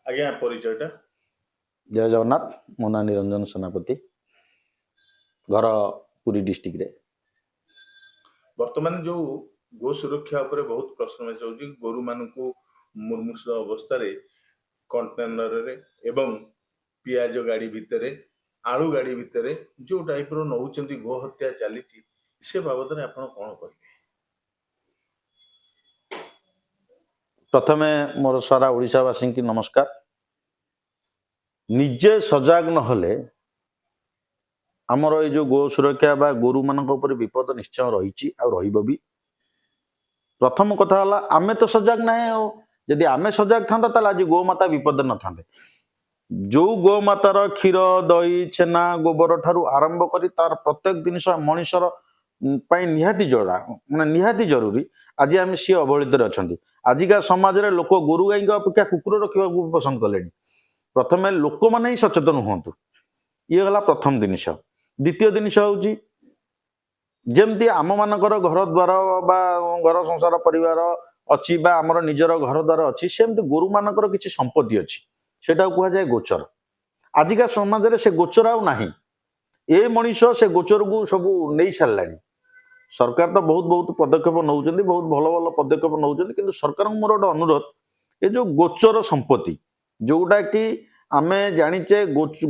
ଆଜ୍ଞା, ପରିଚୟଟା? ଜୟ ଜଗନ୍ନାଥ। ମୋ ନାଁ ନିରଞ୍ଜନ ସେନାପତି, ଘର ପୁରୀ ଡିଷ୍ଟ୍ରିକ୍ଟରେ। ବର୍ତ୍ତମାନ ଯୋଉ ଗୋ ସୁରକ୍ଷା ଉପରେ ବହୁତ ପ୍ରଶ୍ନ ହେଉଛି, ଗୋରୁମାନଙ୍କୁ ମୁର୍ମୂଷ ଅବସ୍ଥାରେ କଣ୍ଟେନରରେ ଏବଂ ପିଆଜ ଗାଡ଼ି ଭିତରେ, ଆଳୁ ଗାଡ଼ି ଭିତରେ ଯୋଉ ଟାଇପର ନଉଛନ୍ତି, ଗୋ ହତ୍ୟା ଚାଲିଛି, ସେ ବାବଦରେ ଆପଣ କଣ କହିବେ? ପ୍ରଥମେ ମୋର ସାରା ଓଡ଼ିଶାବାସୀଙ୍କୁ ନମସ୍କାର। ନିଜେ ସଜାଗ ନହେଲେ ଆମର ଏଇ ଯୋଉ ଗୋ ସୁରକ୍ଷା ବା ଗୋରୁମାନଙ୍କ ଉପରେ ବିପଦ ନିଶ୍ଚୟ ରହିଛି ଆଉ ରହିବ ବି। ପ୍ରଥମ କଥା ହେଲା, ଆମେ ତ ସଜାଗ ନାହିଁ। ଆଉ ଯଦି ଆମେ ସଜାଗ ଥାନ୍ତା, ତାହେଲେ ଆଜି ଗୋମାତା ବିପଦରେ ନଥାନ୍ତେ। ଯୋଉ ଗୋମାତାର କ୍ଷୀର, ଦହି, ଛେନା, ଗୋବର ଠାରୁ ଆରମ୍ଭ କରି ତାର ପ୍ରତ୍ୟେକ ଜିନିଷ ମଣିଷର ପାଇଁ ନିହାତି ଜରା ମାନେ ନିହାତି ଜରୁରୀ, ଆଜି ଆମେ ସିଏ ଅବହେଳିତରେ ଅଛନ୍ତି। ଆଜିକା ସମାଜରେ ଲୋକ ଗୋରୁ ଗାଈଙ୍କ ଅପେକ୍ଷା କୁକୁର ରଖିବାକୁ ପସନ୍ଦ କଲେଣି। ପ୍ରଥମେ ଲୋକମାନେ ହିଁ ସଚେତନ ହୁଅନ୍ତୁ। ଇଏ ହେଲା ପ୍ରଥମ ଜିନିଷ। ଦ୍ୱିତୀୟ ଜିନିଷ ହେଉଛି, ଯେମିତି ଆମମାନଙ୍କର ଘର ଦ୍ୱାର ବା ଘର ସଂସାର ପରିବାର ଅଛି ବା ଆମର ନିଜର ଘର ଦ୍ୱାର ଅଛି, ସେମିତି ଗୋରୁମାନଙ୍କର କିଛି ସମ୍ପତ୍ତି ଅଛି, ସେଇଟାକୁ କୁହାଯାଏ ଗୋଚର। ଆଜିକା ସମାଜରେ ସେ ଗୋଚର ଆଉ ନାହିଁ। ଏ ମଣିଷ ସେ ଗୋଚରକୁ ସବୁ ନେଇ ସାରିଲାଣି। ସରକାର ତ ବହୁତ ବହୁତ ପଦକ୍ଷେପ ନେଉଛନ୍ତି, ବହୁତ ଭଲ ଭଲ ପଦକ୍ଷେପ ନେଉଛନ୍ତି। କିନ୍ତୁ ସରକାରଙ୍କୁ ମୋର ଗୋଟେ ଅନୁରୋଧ, ଏ ଯୋଉ ଗୋଚର ସମ୍ପତ୍ତି, ଯୋଉଟା କି ଆମେ ଜାଣିଛେ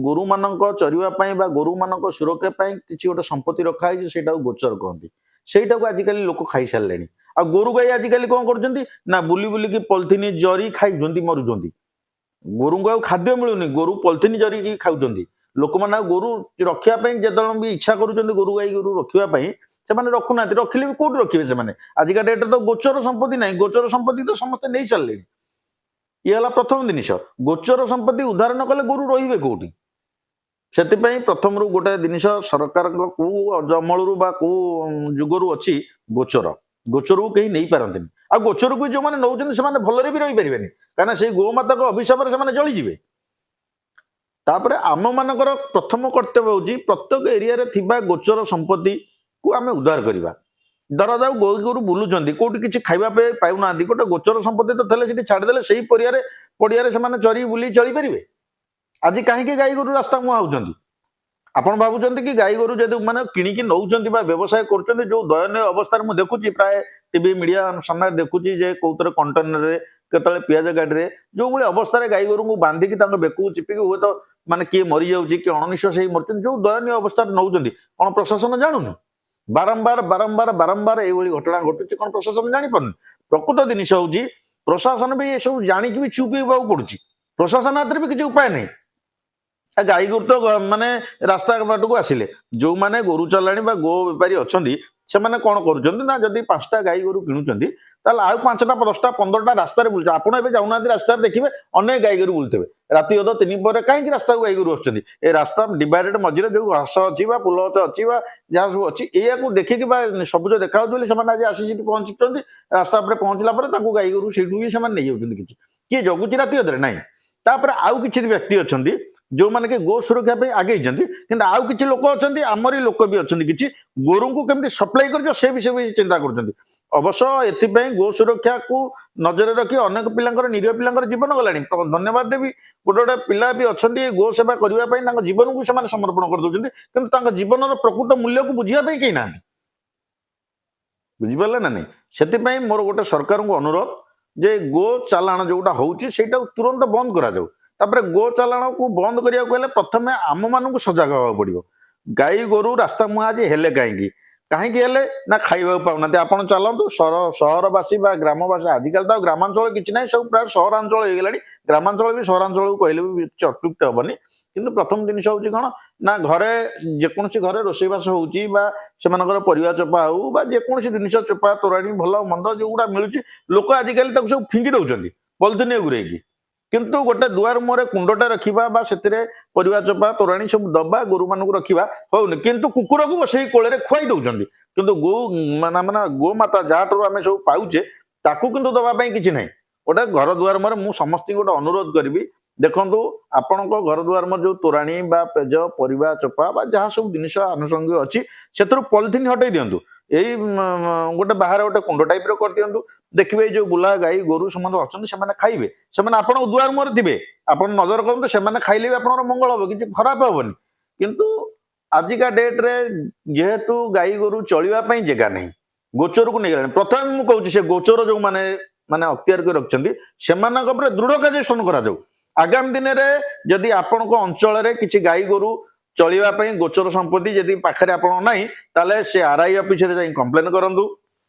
ଗୋରୁମାନଙ୍କ ଚରିବା ପାଇଁ ବା ଗୋରୁମାନଙ୍କ ସୁରକ୍ଷା ପାଇଁ କିଛି ଗୋଟେ ସମ୍ପତ୍ତି ରଖା ହେଇଛି, ସେଇଟାକୁ ଗୋଚର କହନ୍ତି। ସେଇଟାକୁ ଆଜିକାଲି ଲୋକ ଖାଇସାରିଲେଣି। ଆଉ ଗୋରୁ ଗାଈ ଆଜିକାଲି କଣ କରୁଛନ୍ତି ନା ବୁଲି ବୁଲିକି ପଲିଥିନି ଜରି ଖାଇଛନ୍ତି, ମରୁଛନ୍ତି। ଗୋରୁଙ୍କୁ ଆଉ ଖାଦ୍ୟ ମିଳୁନି, ଗୋରୁ ପଲିଥିନି ଜରିକି ଖାଉଛନ୍ତି। ଲୋକମାନେ ଆଉ ଗୋରୁ ରଖିବା ପାଇଁ ଯେତେବେଳେ ବି ଇଚ୍ଛା କରୁଛନ୍ତି, ଗୋରୁ ଗାଈ ଗୋରୁ ରଖିବା ପାଇଁ, ସେମାନେ ରଖୁନାହାନ୍ତି। ରଖିଲେ ବି କୋଉଠି ରଖିବେ ସେମାନେ? ଆଜିକା ଡେଟ୍ରେ ତ ଗୋଚର ସମ୍ପତ୍ତି ନାହିଁ। ଗୋଚର ସମ୍ପତ୍ତି ତ ସମସ୍ତେ ନେଇ ସାରିଲେଣି। ଇଏ ହେଲା ପ୍ରଥମ ଜିନିଷ। ଗୋଚର ସମ୍ପତ୍ତି ଉଦ୍ଧାର ନ କଲେ ଗୋରୁ ରହିବେ କୋଉଠି? ସେଥିପାଇଁ ପ୍ରଥମରୁ ଗୋଟେ ଜିନିଷ, ସରକାରଙ୍କ କୋଉ ଅମଳରୁ ବା କୋଉ ଯୁଗରୁ ଅଛି ଗୋଚର, ଗୋଚରକୁ କେହି ନେଇପାରନ୍ତିନି। ଆଉ ଗୋଚରକୁ ଯୋଉମାନେ ନେଉଛନ୍ତି, ସେମାନେ ଭଲରେ ବି ରହିପାରିବେନି, କାହିଁକିନା ସେଇ ଗୋମାତାଙ୍କ ଅଭିଶାପରେ ସେମାନେ ଜଳିଯିବେ। ତାପରେ ଆମମାନଙ୍କର ପ୍ରଥମ କର୍ତ୍ତବ୍ୟ ହେଉଛି ପ୍ରତ୍ୟେକ ଏରିଆରେ ଥିବା ଗୋଚର ସମ୍ପତ୍ତିକୁ ଆମେ ଉଦ୍ଧାର କରିବା। ଧରାଯାଉ ଗୋଇ ଗୋରୁ ବୁଲୁଛନ୍ତି, କୋଉଠି କିଛି ଖାଇବା ପାଇଁ ପାଉନାହାନ୍ତି, ଗୋଟେ ଗୋଚର ସମ୍ପତ୍ତି ତ ଥିଲେ ସେଠି ଛାଡ଼ିଦେଲେ ସେଇ ପଡ଼ିଆରେ ସେମାନେ ଚରି ବୁଲି ଚଳିପାରିବେ। ଆଜି କାହିଁକି ଗାଈ ଗୋରୁ ରାସ୍ତା ମୁହାଁ ହଉଛନ୍ତି? ଆପଣ ଭାବୁଛନ୍ତି କି ଗାଈ ଗୋରୁ ଯଦି ମାନେ କିଣିକି ନଉଛନ୍ତି ବା ବ୍ୟବସାୟ କରୁଛନ୍ତି, ଯୋଉ ଦୟନୀୟ ଅବସ୍ଥାରେ ମୁଁ ଦେଖୁଛି, ପ୍ରାୟ ଟିଭି ମିଡିଆ ସାମ୍ନାରେ ଦେଖୁଛି ଯେ କୋଉଥିରେ କଣ୍ଟେନରରେ, କେତେବେଳେ ପିଆଜ ଗାଡ଼ିରେ, ଯୋଉଭଳି ଅବସ୍ଥାରେ ଗାଈ ଗୋରୁଙ୍କୁ ବାନ୍ଧିକି ତାଙ୍କ ବେକକୁ ଚିପିକି, ହୁଏତ ମାନେ କିଏ ମରିଯାଉଛି, କିଏ ଅଣନିଶ୍ୱାସ ହେଇ ମରୁଛନ୍ତି, ଯୋଉ ଦୟନୀୟ ଅବସ୍ଥାରେ ନଉଛନ୍ତି, କଣ ପ୍ରଶାସନ ଜାଣୁନି? ବାରମ୍ବାର ବାରମ୍ବାର ବାରମ୍ବାର ଏଇଭଳି ଘଟଣା ଘଟୁଛି, କଣ ପ୍ରଶାସନ ଜାଣିପାରୁନି? ପ୍ରକୃତ ଜିନିଷ ହଉଛି, ପ୍ରଶାସନ ବି ଏସବୁ ଜାଣିକି ବି ଚୁପ୍ ହେବାକୁ ପଡୁଛି। ପ୍ରଶାସନ ହାତରେ ବି କିଛି ଉପାୟ ନାହିଁ। ଗାଈ ଗୋରୁ ତ ମାନେ ରାସ୍ତା ବାଟକୁ ଆସିଲେ, ଯୋଉମାନେ ଗୋରୁ ଚଲାଣି ବା ଗୋ ବେପାରୀ ଅଛନ୍ତି, ସେମାନେ କଣ କରୁଛନ୍ତି ନା ଯଦି 5ଟା ଗାଈ ଗୋରୁ କିଣୁଛନ୍ତି, ତାହେଲେ ଆଉ 5ଟା, 10ଟା, 15ଟା ରାସ୍ତାରେ ବୁଲୁଛନ୍ତି। ଆପଣ ଏବେ ଯାଉନାହାନ୍ତି ରାସ୍ତାରେ, ଦେଖିବେ ଅନେକ ଗାଈ ଗୋରୁ ବୁଲୁଥିବେ। ରାତି ଅଧ ତିନି ପରେ କାହିଁକି ରାସ୍ତାକୁ ଗାଈ ଗୋରୁ ଆସୁଛନ୍ତି? ଏ ରାସ୍ତା ଡିଭାଇଡେଡ୍ ମଝିରେ ଯୋଉ ଘାସ ଅଛି ବା ଫୁଲ ଗଛ ଅଛି ବା ଯାହା ସବୁ ଅଛି, ଏଇଆକୁ ଦେଖିକି ବା ସବୁଜ ଦେଖାଯାଉଛି ବୋଲି ସେମାନେ ଆଜି ଆସି ସେଠି ପହଞ୍ଚୁଛନ୍ତି। ରାସ୍ତା ଉପରେ ପହଞ୍ଚିଲା ପରେ ତାଙ୍କୁ ଗାଈ ଗୋରୁ ସେଇଠୁ ହିଁ ସେମାନେ ନେଇଯାଉଛନ୍ତି। କିଛି କିଏ ଜଗୁଛି ରାତି ଅଧରେ? ନାହିଁ। ତାପରେ ଆଉ କିଛି ବ୍ୟକ୍ତି ଅଛନ୍ତି ଯୋଉମାନେ କି ଗୋ ସୁରକ୍ଷା ପାଇଁ ଆଗେଇଛନ୍ତି। କିନ୍ତୁ ଆଉ କିଛି ଲୋକ ଅଛନ୍ତି, ଆମରି ଲୋକ ବି ଅଛନ୍ତି କିଛି, ଗୋରୁଙ୍କୁ କେମିତି ସପ୍ଲାଇ କରିଛ ସେ ବିଷୟ ବି ଚିନ୍ତା କରୁଛନ୍ତି। ଅବଶ୍ୟ ଏଥିପାଇଁ ଗୋ ସୁରକ୍ଷାକୁ ନଜରରେ ରଖି ଅନେକ ପିଲାଙ୍କର, ନିରୀହ ପିଲାଙ୍କର ଜୀବନ ଗଲାଣି। ଧନ୍ୟବାଦ ଦେବି, ଗୋଟେ ଗୋଟେ ପିଲା ବି ଅଛନ୍ତି ଗୋ ସେବା କରିବା ପାଇଁ ତାଙ୍କ ଜୀବନକୁ ସେମାନେ ସମର୍ପଣ କରିଦଉଛନ୍ତି। କିନ୍ତୁ ତାଙ୍କ ଜୀବନର ପ୍ରକୃତ ମୂଲ୍ୟକୁ ବୁଝିବା ପାଇଁ କେହି ନାହାନ୍ତି। ବୁଝିପାରିଲେ ନା ନାଇଁ? ସେଥିପାଇଁ ମୋର ଗୋଟେ ସରକାରଙ୍କୁ ଅନୁରୋଧ ଯେ ଗୋ ଚାଲାଣ ଯୋଉଟା ହଉଛି, ସେଇଟାକୁ ତୁରନ୍ତ ବନ୍ଦ କରାଯାଉ। ତାପରେ ଗୋ ଚାଲାଣକୁ ବନ୍ଦ କରିବାକୁ ହେଲେ ପ୍ରଥମେ ଆମମାନଙ୍କୁ ସଜାଗ ହେବାକୁ ପଡିବ। ଗାଈ ଗୋରୁ ରାସ୍ତା ମୁହାଁ ଆଜି ହେଲେ କାହିଁକି? କାହିଁକି ହେଲେ ନା ଖାଇବାକୁ ପାଉନାହାନ୍ତି। ଆପଣ ଚାଲନ୍ତୁ, ସହରବାସୀ ବା ଗ୍ରାମବାସୀ, ଆଜିକାଲି ତ ଆଉ ଗ୍ରାମାଞ୍ଚଳ କିଛି ନାହିଁ, ସବୁ ପ୍ରାୟ ସହରାଞ୍ଚଳ ହେଇଗଲାଣି। ଗ୍ରାମାଞ୍ଚଳ ବି ସହରାଞ୍ଚଳକୁ କହିଲେ ବି କିଛି ଅତ୍ୟୁକ୍ତ ହବନି। କିନ୍ତୁ ପ୍ରଥମ ଜିନିଷ ହଉଛି କଣ ନା ଘରେ, ଯେକୌଣସି ଘରେ ରୋଷେଇବାସ ହଉଛି ବା ସେମାନଙ୍କର ପରିବା ଚୋପା ହଉ ବା ଯେକୌଣସି ଜିନିଷ ଚୋପା, ତୋରାଣୀ, ଭଲ ମନ୍ଦ ଯୋଉଗୁଡ଼ା ମିଳୁଛି, ଲୋକ ଆଜିକାଲି ତାକୁ ସବୁ ଫିଙ୍ଗି ଦଉଛନ୍ତି ପଲିଥିନରେ ଗୁରେଇକି। କିନ୍ତୁ ଗୋଟେ ଦୁଆର ମୁହଁରେ କୁଣ୍ଡଟା ରଖିବା ବା ସେଥିରେ ପରିବା ଚୋପା, ତୋରାଣୀ ସବୁ ଦବା, ଗୋରୁମାନଙ୍କୁ ରଖିବା ହଉନି। କିନ୍ତୁ କୁକୁରକୁ ବସେଇ କୋଳରେ ଖୁଆଇ ଦଉଛନ୍ତି। କିନ୍ତୁ ଗୋ ମାନେ ମାନେ ଗୋମାତା ଯାହାଠାରୁ ଆମେ ସବୁ ପାଉଛେ, ତାକୁ କିନ୍ତୁ ଦବା ପାଇଁ କିଛି ନାହିଁ। ଗୋଟେ ଘର ଦୁଆର ମୁହଁରେ ମୁଁ ସମସ୍ତଙ୍କୁ ଗୋଟେ ଅନୁରୋଧ କରିବି, ଦେଖନ୍ତୁ, ଆପଣଙ୍କ ଘର ଦୁଆର ମୁହଁରେ ଯୋଉ ତୋରାଣୀ ବା ପେଜ, ପରିବା ଚୋପା ବା ଯାହା ସବୁ ଜିନିଷ ଆନୁଷଙ୍ଗିକ ଅଛି, ସେଥିରୁ ପଲିଥିନ୍ ହଟେଇ ଦିଅନ୍ତୁ। ଏଇ ଗୋଟେ ବାହାରେ ଗୋଟେ କୁଣ୍ଡ ଟାଇପର କରିଦିଅନ୍ତୁ। ଦେଖିବେ ଏଇ ଯୋଉ ବୁଲା ଗାଈ ଗୋରୁ ସମସ୍ତେ ଅଛନ୍ତି, ସେମାନେ ଖାଇବେ। ସେମାନେ ଆପଣଙ୍କ ଦୁଆର ମୁହଁରେ ଥିବେ, ଆପଣ ନଜର କରନ୍ତୁ, ସେମାନେ ଖାଇଲେ ବି ଆପଣଙ୍କର ମଙ୍ଗଳ ହବ, କିଛି ଖରାପ ହବନି। କିନ୍ତୁ ଆଜିକା ଡେଟରେ ଯେହେତୁ ଗାଈ ଗୋରୁ ଚଳିବା ପାଇଁ ଜାଗା ନାହିଁ, ଗୋଚରକୁ ନେଇଗଲାଣି। ପ୍ରଥମେ ମୁଁ କହୁଛି, ସେ ଗୋଚର ଯୋଉମାନେ ମାନେ ଅକ୍ତିଆର କରି ରଖିଛନ୍ତି, ସେମାନଙ୍କ ଉପରେ ଦୃଢ କାର୍ଯ୍ୟାନୁଷ୍ଠାନ କରାଯାଉ। ଆଗାମୀ ଦିନରେ ଯଦି ଆପଣଙ୍କ ଅଞ୍ଚଳରେ କିଛି ଗାଈ ଗୋରୁ ଚଳିବା ପାଇଁ ଗୋଚର ସମ୍ପତ୍ତି ଯଦି ପାଖରେ ଆପଣଙ୍କ ନାହିଁ, ତାହେଲେ ସେ ଆରଆଇ ଅଫିସରେ ଯାଇ କମ୍ପ୍ଲେନ କରନ୍ତୁ,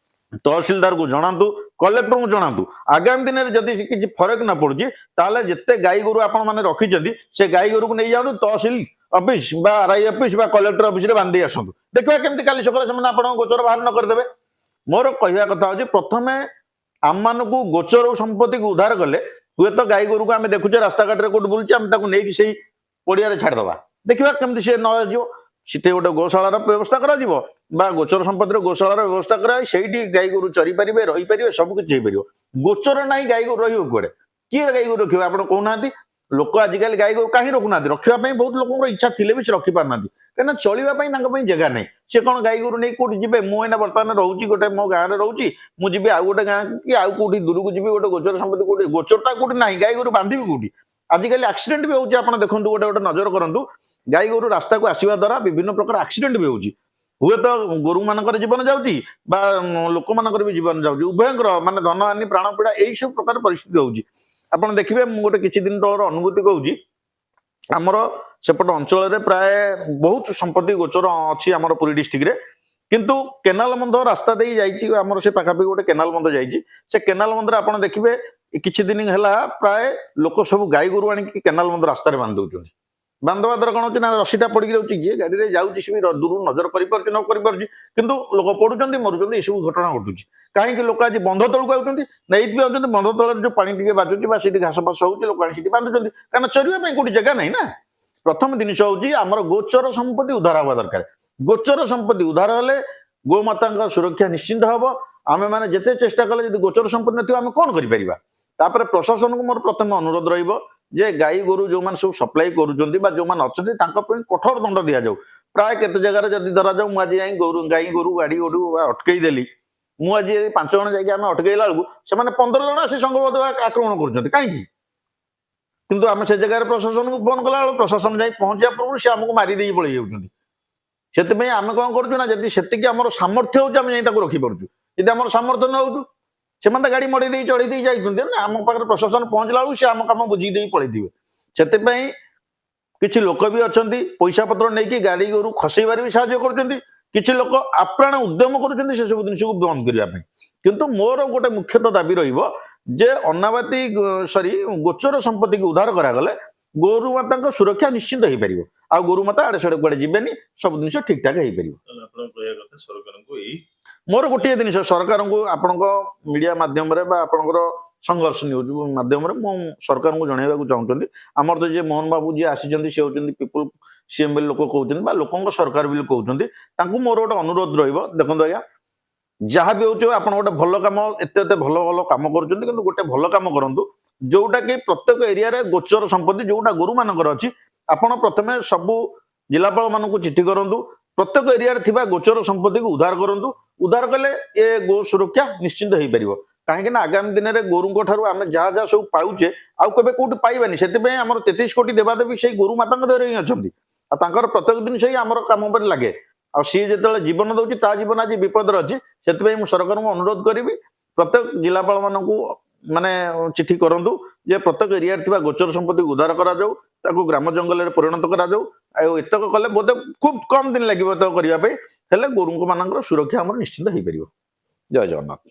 ତହସିଲଦାରକୁ ଜଣାନ୍ତୁ, କଲେକ୍ଟରଙ୍କୁ ଜଣାନ୍ତୁ। ଆଗାମୀ ଦିନରେ ଯଦି କିଛି ଫରକ ନ ପଡୁଛି, ତାହେଲେ ଯେତେ ଗାଈ ଗୋରୁ ଆପଣ ମାନେ ରଖିଛନ୍ତି, ସେ ଗାଈ ଗୋରୁକୁ ନେଇଯାଆନ୍ତୁ ତହସିଲ ଅଫିସ ବା ଆରଆଇ ଅଫିସ ବା କଲେକ୍ଟର ଅଫିସରେ ବାନ୍ଧି ଆସନ୍ତୁ। ଦେଖିବା କେମିତି କାଲି ସକାଳେ ସେମାନେ ଆପଣଙ୍କ ଗୋଚର ବାହାର ନ କରିଦେବେ। ମୋର କହିବା କଥା ହଉଛି, ପ୍ରଥମେ ଆମମାନଙ୍କୁ ଗୋଚର ସମ୍ପତ୍ତିକୁ ଉଦ୍ଧାର କଲେ ହୁଏତ ଗାଈ ଗୋରୁକୁ ଆମେ ଦେଖୁଛେ ରାସ୍ତାଘାଟରେ କୋଉଠି ବୁଲୁଛି, ଆମେ ତାକୁ ନେଇକି ସେଇ ପଡ଼ିଆରେ ଛାଡ଼ିଦବା, ଦେଖିବା କେମିତି ସେ ନ ଯିବ। ସେଠି ଗୋଟେ ଗୋଶାଳାର ବ୍ୟବସ୍ଥା କରାଯିବ ବା ଗୋଚର ସମ୍ପତ୍ତିର ଗୋଶାଳାର ବ୍ୟବସ୍ଥା କରାଯାଇ ସେଇଠି ଗାଈ ଗୋରୁ ଚରି ପାରିବେ, ରହିପାରିବେ, ସବୁ କିଛି ହେଇପାରିବ। ଗୋଚର ନାହିଁ, ଗାଈ ଗୋରୁ ରହିବ କୁଆଡେ? କିଏ ଗାଈ ଗୋରୁ ରଖିବ, ଆପଣ କହୁନାହାନ୍ତି? ଲୋକ ଆଜିକାଲି ଗାଈ ଗୋରୁ କାହିଁ ରଖୁନାହାନ୍ତି? ରଖିବା ପାଇଁ ବହୁତ ଲୋକଙ୍କର ଇଚ୍ଛା ଥିଲେ ବି ସେ ରଖିପାରୁନାହାନ୍ତି, କାହିଁକିନା ଚଳିବା ପାଇଁ ତାଙ୍କ ପାଇଁ ଜାଗା ନାହିଁ। ସେ କଣ ଗାଈ ଗୋରୁ ନେଇ କୋଉଠି ଯିବେ? ମୁଁ ଏଇନା ବର୍ତ୍ତମାନ ରହୁଛି ଗୋଟେ ମୋ ଗାଁରେ ରହୁଛି, ମୁଁ ଯିବି ଆଉ ଗୋଟେ ଗାଁ କି ଆଉ କୋଉଠି ଦୂରକୁ ଯିବି, ଗୋଟେ ଗୋଚର ସମ୍ପତ୍ତି କୋଉଠି, ଗୋଚରଟା କୋଉଠି ନାହିଁ, ଗାଈ ଗୋରୁ ବାନ୍ଧିବି କୋଉଠି? ଆଜିକାଲି ଆକ୍ସିଡେଣ୍ଟ ବି ହଉଛି। ଆପଣ ଦେଖନ୍ତୁ, ଗୋଟେ ଗୋଟେ ନଜର କରନ୍ତୁ, ଗାଈ ଗୋରୁ ରାସ୍ତାକୁ ଆସିବା ଦ୍ୱାରା ବିଭିନ୍ନ ପ୍ରକାର ଆକ୍ସିଡେଣ୍ଟ ବି ହଉଛି। ହୁଏତ ଗୋରୁମାନଙ୍କର ଜୀବନ ଯାଉଛି ବା ଲୋକମାନଙ୍କର ବି ଜୀବନ ଯାଉଛି, ଉଭୟଙ୍କର ମାନେ ଧନ ହାନି, ପ୍ରାଣ ପୀଡ଼ା, ଏଇ ସବୁ ପ୍ରକାର ପରିସ୍ଥିତି ହଉଛି। ଆପଣ ଦେଖିବେ, ମୁଁ ଗୋଟେ କିଛି ଦିନ ତଳର ଅନୁଭୂତି କହୁଛି। ଆମର ସେପଟ ଅଞ୍ଚଳରେ ପ୍ରାୟ ବହୁତ ସମ୍ପତ୍ତି ଗୋଚର ଅଛି ଆମର ପୁରୀ ଡିଷ୍ଟ୍ରିକ୍ଟରେ। କିନ୍ତୁ କେନାଲ ବନ୍ଧ ରାସ୍ତା ଦେଇ ଯାଇଛି, ଆମର ସେ ପାଖାପାଖି ଗୋଟେ କେନାଲ ବନ୍ଧ ଯାଇଛି। ସେ କେନାଲ ବନ୍ଧରେ ଆପଣ ଦେଖିବେ, କିଛି ଦିନ ହେଲା ପ୍ରାୟ ଲୋକ ସବୁ ଗାଈ ଗୋରୁ ଆଣିକି କେନାଲ ବନ୍ଧ ରାସ୍ତାରେ ବାନ୍ଧି ଦଉଛନ୍ତି। ବାନ୍ଧିବା ଦ୍ୱାରା କଣ ହଉଛି ନା, ରସିଟା ପଡିକି ରହୁଛି। ଯିଏ ଗାଡିରେ ଯାଉଛି ସେ ବି ଦୂରରୁ ନଜର କରିପାରୁଛି ନ କରିପାରୁଛି, କିନ୍ତୁ ଲୋକ ପଡୁଛନ୍ତି, ମରୁଛନ୍ତି, ଏସବୁ ଘଟଣା ଘଟୁଛି। କାହିଁକି ଲୋକ ଆଜି ବନ୍ଧ ତଳକୁ ଆଉଛନ୍ତି ନା ଏଇଠି ଆଉଛନ୍ତି? ବନ୍ଧ ତଳରେ ଯୋଉ ପାଣି ଟିକେ ବାଜୁଛି ବା ସେଠି ଘାସ ଫାସ ହଉଛି, ଲୋକ ଆଣି ସେଠି ବାନ୍ଧୁଛନ୍ତି, କାରଣ ଚରିବା ପାଇଁ କୋଉଠି ଜାଗା ନାହିଁ ନା। ପ୍ରଥମ ଜିନିଷ ହଉଛି ଆମର ଗୋଚର ସମ୍ପତ୍ତି ଉଦ୍ଧାର ହବା ଦରକାର। ଗୋଚର ସମ୍ପତ୍ତି ଉଦ୍ଧାର ହେଲେ ଗୋମାତାଙ୍କ ସୁରକ୍ଷା ନିଶ୍ଚିନ୍ତ ହବ। ଆମେ ମାନେ ଯେତେ ଚେଷ୍ଟା କଲେ ଯଦି ଗୋଚର ସମ୍ପତ୍ତି ନଥିବ, ଆମେ କଣ କରିପାରିବା? ତାପରେ ପ୍ରଶାସନକୁ ମୋର ପ୍ରଥମେ ଅନୁରୋଧ ରହିବ ଯେ ଗାଈ ଗୋରୁ ଯୋଉମାନେ ସବୁ ସପ୍ଲାଇ କରୁଛନ୍ତି ବା ଯୋଉମାନେ ଅଛନ୍ତି, ତାଙ୍କ ପାଇଁ କଠୋର ଦଣ୍ଡ ଦିଆଯାଉ। ପ୍ରାୟ କେତେ ଜାଗାରେ ଯଦି ଧରାଯାଉ, ମୁଁ ଆଜି ଯାଇ ଗୋରୁ ଗାଈ ଗୋରୁ ଗାଡି ଗୋରୁ ଅଟକେଇ ଦେଲି, ମୁଁ ଆଜି ଏଇ 5 ଜଣ ଯାଇକି ଆମେ ଅଟକେଇଲା ବେଳକୁ ସେମାନେ 15 ଜଣ ଆସି ସଂଘବଦ୍ଧ ଆକ୍ରମଣ କରୁଛନ୍ତି। କାହିଁକି? କିନ୍ତୁ ଆମେ ସେ ଜାଗାରେ ପ୍ରଶାସନକୁ ଫୋନ କଲା ବେଳକୁ, ପ୍ରଶାସନ ଯାଇ ପହଞ୍ଚିବା ପୂର୍ବରୁ ସେ ଆମକୁ ମାରି ଦେଇକି ପଳେଇ ଯାଉଛନ୍ତି। ସେଥିପାଇଁ ଆମେ କଣ କରୁଛୁ ନା, ଯଦି ସେତିକି ଆମର ସାମର୍ଥ୍ୟ ହଉଛି, ଆମେ ଯାଇ ତାକୁ ରଖିପାରୁଛୁ। ଯଦି ଆମର ସାମର୍ଥ୍ୟ ନ ହଉଛୁ, ସେମାନେ ତ ଗାଡି ମଡେଇ ଦେଇ ଚଢେଇ ଦେଇ ଯାଇଛନ୍ତି ନା। ଆମ ପାଖରେ ପ୍ରଶାସନ ପହଞ୍ଚିଲା ବେଳକୁ ସେ ଆମ କାମ ବୁଝିକି ଦେଇ ପଳେଇଥିବେ। ସେଥିପାଇଁ କିଛି ଲୋକ ବି ଅଛନ୍ତି, ପଇସା ପତ୍ର ନେଇକି ଗାଡି ଗୋରୁ ଖସେଇବାରେ ବି ସାହାଯ୍ୟ କରୁଛନ୍ତି। କିଛି ଲୋକ ଆପ୍ରାଣ ଉଦ୍ୟମ କରୁଛନ୍ତି ସେସବୁ ଜିନିଷକୁ ବନ୍ଦ କରିବା ପାଇଁ। କିନ୍ତୁ ମୋର ଗୋଟେ ମୁଖ୍ୟତଃ ଦାବି ରହିବ ଯେ ଅନାବାଦୀ ସରି ଗୋଚର ସମ୍ପତ୍ତିକୁ ଉଦ୍ଧାର କରାଗଲେ ଗୋରୁମାତାଙ୍କ ସୁରକ୍ଷା ନିଶ୍ଚିନ୍ତ ହେଇପାରିବ, ଆଉ ଗୋରୁମାତା ଆଡେ ସିଆଡେ କୁଆଡେ ଯିବେନି, ସବୁ ଜିନିଷ ଠିକ ଠାକ ହେଇପାରିବ। ତାହେଲେ ଆପଣଙ୍କ କହିବା କଥା ସରକାରଙ୍କୁ ଏଇ ମୋର ଗୋଟିଏ ଜିନିଷ ସରକାରଙ୍କୁ, ଆପଣଙ୍କ ମିଡିଆ ମାଧ୍ୟମରେ ବା ଆପଣଙ୍କର ସଂଘର୍ଷ ନ୍ୟୁଜ ମାଧ୍ୟମରେ ମୁଁ ସରକାରଙ୍କୁ ଜଣାଇବାକୁ ଚାହୁଁଛନ୍ତି, ଆମର ତ ଯିଏ ମୋହନ ବାବୁ ଯିଏ ଆସିଛନ୍ତି, ସେ ହେଉଛନ୍ତି ପିପୁଲ ସିଏମ୍ ବୋଲି ଲୋକ କହୁଛନ୍ତି ବା ଲୋକଙ୍କ ସରକାର ବୋଲି କହୁଛନ୍ତି। ତାଙ୍କୁ ମୋର ଗୋଟେ ଅନୁରୋଧ ରହିବ, ଦେଖନ୍ତୁ ଆଜ୍ଞା, ଯାହା ବି ହଉଛି ଆପଣ ଗୋଟେ ଭଲ କାମ, ଏତେ ଏତେ ଭଲ ଭଲ କାମ କରୁଛନ୍ତି, କିନ୍ତୁ ଗୋଟେ ଭଲ କାମ କରନ୍ତୁ, ଯୋଉଟା କି ପ୍ରତ୍ୟେକ ଏରିଆରେ ଗୋଚର ସମ୍ପତ୍ତି ଯୋଉଟା ଗୋରୁମାନଙ୍କର ଅଛି, ଆପଣ ପ୍ରଥମେ ସବୁ ଜିଲ୍ଲାପାଳ ମାନଙ୍କୁ ଚିଠି କରନ୍ତୁ, ପ୍ରତ୍ୟେକ ଏରିଆରେ ଥିବା ଗୋଚର ସମ୍ପତ୍ତିକୁ ଉଦ୍ଧାର କରନ୍ତୁ। ଉଦ୍ଧାର କଲେ ଏ ଗୋ ସୁରକ୍ଷା ନିଶ୍ଚିନ୍ତ ହେଇପାରିବ। କାହିଁକି ନା ଆଗାମୀ ଦିନରେ ଗୋରୁଙ୍କ ଠାରୁ ଆମେ ଯାହା ଯାହା ସବୁ ପାଉଛେ, ଆଉ କେବେ କୋଉଠି ପାଇବାନି। ସେଥିପାଇଁ ଆମର 33 କୋଟି ଦେବାଦେବୀ ସେଇ ଗୋରୁ ମାତାଙ୍କ ଦେହରେ ହିଁ ଅଛନ୍ତି, ଆଉ ତାଙ୍କର ପ୍ରତ୍ୟେକ ଜିନିଷ ହିଁ ଆମର କାମ ଉପରେ ଲାଗେ। ଆଉ ସିଏ ଯେତେବେଳେ ଜୀବନ ଦଉଛି, ତା ଜୀବନ ଆଜି ବିପଦରେ ଅଛି। ସେଥିପାଇଁ ମୁଁ ସରକାରଙ୍କୁ ଅନୁରୋଧ କରିବି, ପ୍ରତ୍ୟେକ ଜିଲ୍ଲାପାଳ ମାନଙ୍କୁ ମାନେ ଚିଠି କରନ୍ତୁ ଯେ ପ୍ରତ୍ୟେକ ଏରିଆରେ ଥିବା ଗୋଚର ସମ୍ପତ୍ତିକୁ ଉଦ୍ଧାର କରାଯାଉ, ତାକୁ ଗ୍ରାମ ଜଙ୍ଗଲରେ ପରିଣତ କରାଯାଉ। ଆଉ ଏତକ କଲେ ବୋଧେ ଖୁବ କମ ଦିନ ଲାଗିବ ଏତକ କରିବା ପାଇଁ, ହେଲେ ଗୋରୁଙ୍କ ମାନଙ୍କର ସୁରକ୍ଷା ଆମର ନିଶ୍ଚିନ୍ତ ହେଇପାରିବ। ଜୟ ଜଗନ୍ନାଥ।